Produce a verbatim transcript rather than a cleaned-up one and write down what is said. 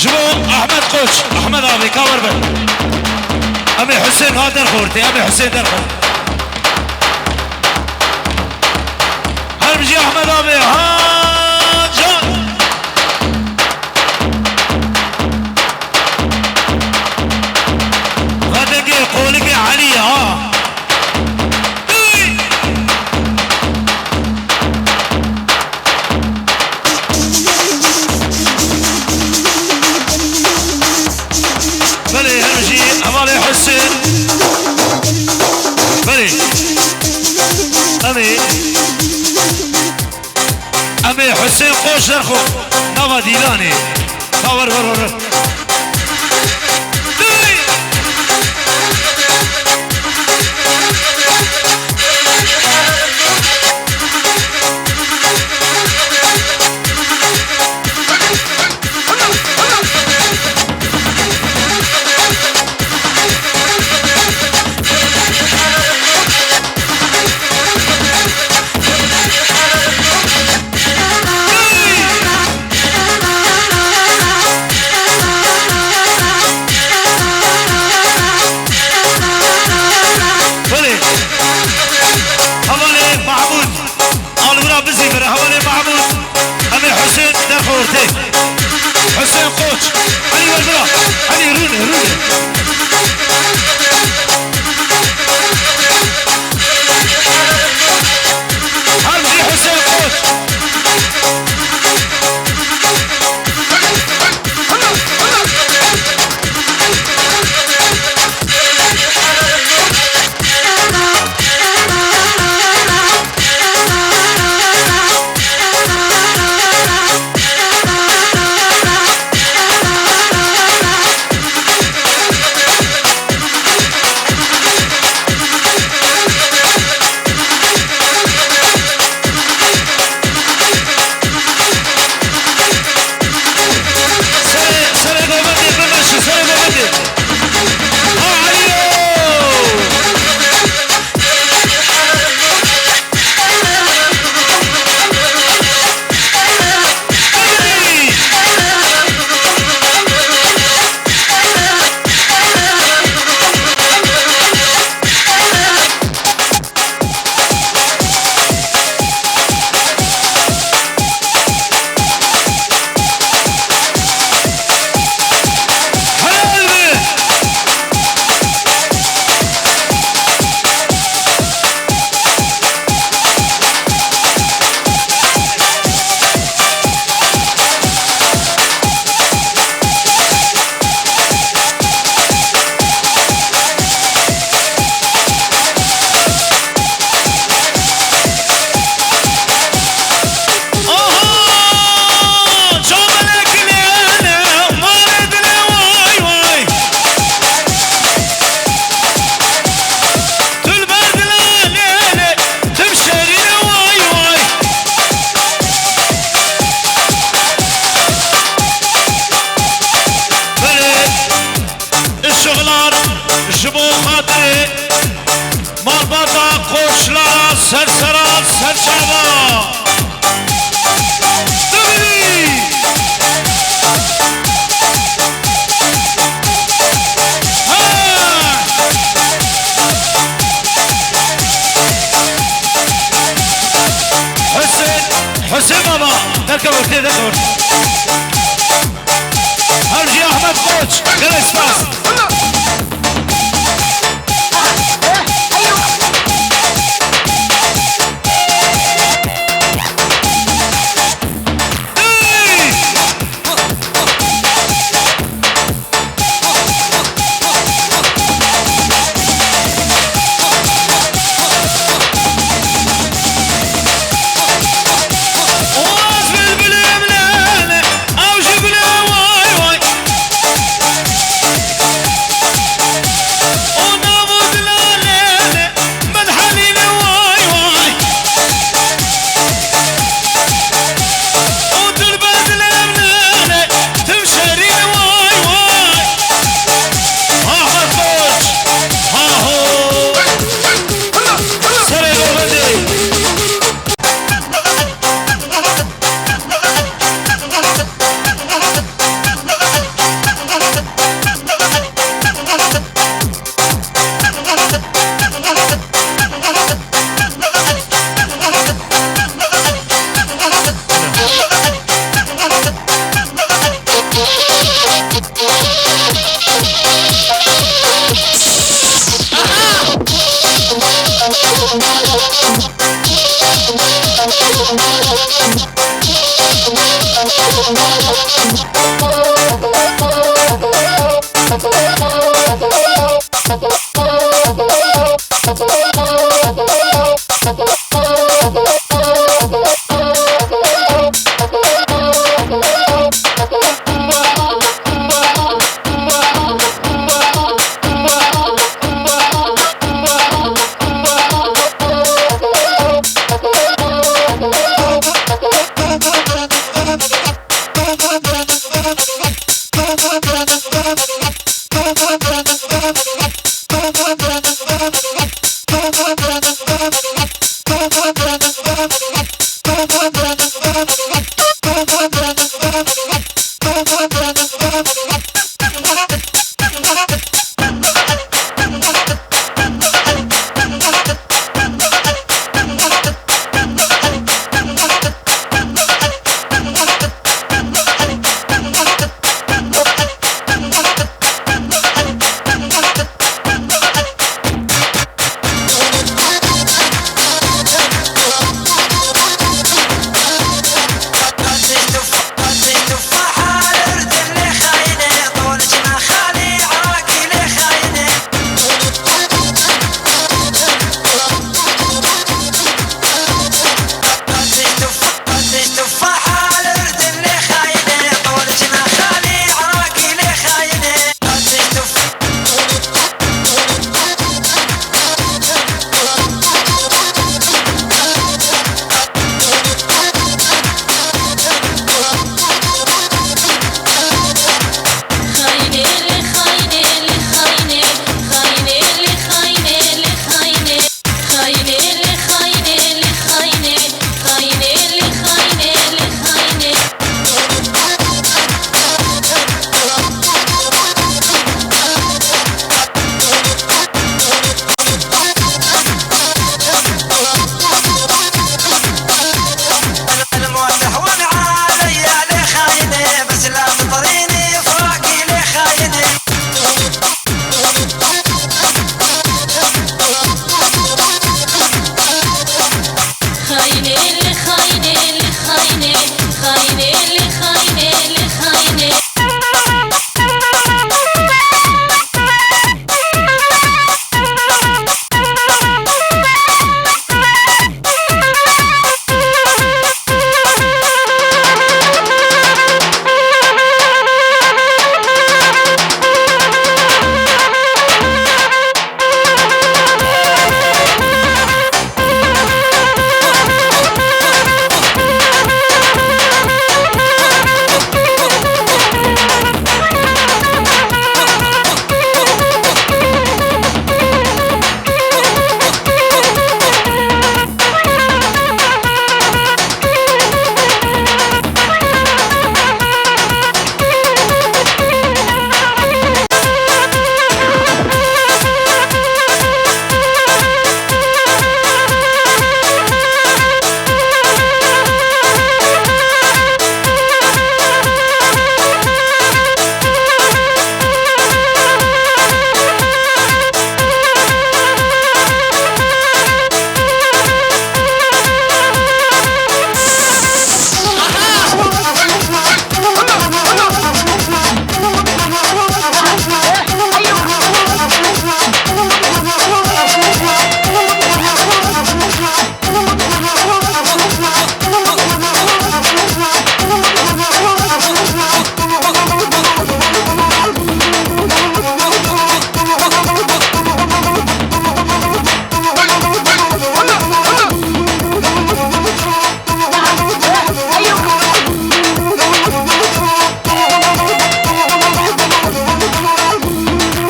Ji bo Ahmet Koç, Ahmet abi, ka wer be. Em ê Husên ha derxortê, em ê Husên derxortê. Her bijî Ahmet abi, ha can. Vedengê qolikê Elî ye, ha. Belê, her bijî hevalê Husên. Belê. Em ê, em ê Husên Koç derxo nava dîlanê. Ka wer, wer, wer, wer. Belê. Hevalê Mahmûd. Alvira bizî bire. Hevalê Mahmûd. Em ê Husên derxortê. Husên Koç. Elî wer bira. Elî rûne, rûne. Her bijî Husên Koç. Serê, serê govendê bimeşe, serê govendê. Ha, Elî yo! Belê, Işıklar ji bo xatirê malbata Koçlara ser sera ser çava. Dibî! Ha! Hüseyin, Hüseyin baba, derkevir, tê derkevir. Her jî Ahmet Koç, gelek spas.